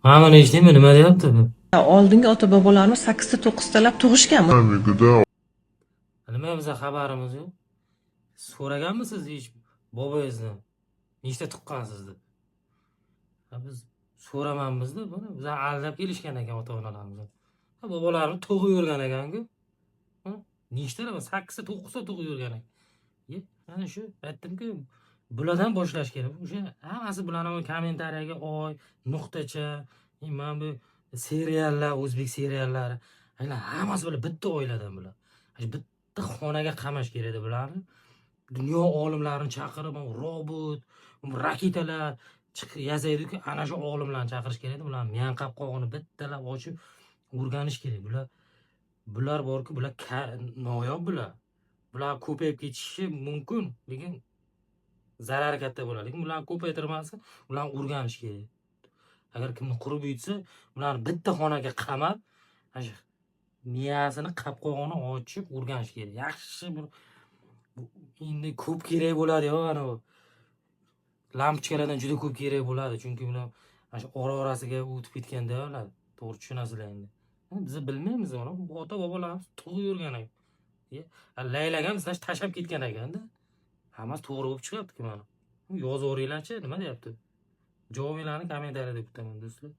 Ha, mana eshitdingmi, nima deyapti bu? Oldingi ota bobolarimiz sakkizta, to'qqiztalab tug'ishgan. Nima, biza xabarimiz yo'q? So'raganmisiz hech bobangizni, nechta tuqqansiz deb? Ha, biz so'ramamizda, buni bizani aldab kelishgan ekan ota onalarimiz. Ha, bobolarimiz tug'ib yurgan ekanku. Ha, nechta, sakkizta, to'qqizta tug'ib yurgan ekan. Ye, ana shu aytdimku, bulardan boshlash kerak. O'sha hammasi bularni kommentariyaga oy nuqtacha, mana bu seriallar, o'zbek seriallari, aynan hammasi bular bitta oiladan bular. Shu bitta xonaga qamash kerak edi bularni. Dunyo olimlarini chaqirib, robot, raketalar yasaydiku, ana shu olimlarni chaqirish kerak edi. Bularni miyan qopqog'ini bittalab ochib o'rganish kerak. Bular borku, bular noyob bular. Bular ko'payib ketishi mumkin, lekin zarari katta bo'ladi. Lekin bularni ko'paytirmasa, ularni o'rganish kerak. Agar kimni qurib yutsa, ularni bitta xonaga qamab, ana shu miyasini qopqog'ini ochib o'rganish kerak. Yaxshi, bir endi ko'p kerak bo'ladi yo, anavi lampochkalardan juda ko'p kerak bo'ladi, chunki ular ana shu ora orasiga o'tib ketganda ular, to'g'ri tushunasizlar endi. Ha, biz bilmaymiz, mana ota bobolarimiz tug'ib yurgan ekan. Ye, laylak ham значит tashlab ketgan ekanda. Hammasi to'g'ri bo'lib chiqyapti-ku mana. Yozaveringlarchi, nima deyapti? Javobinglarni kommentariyada kutaman, do'stlar.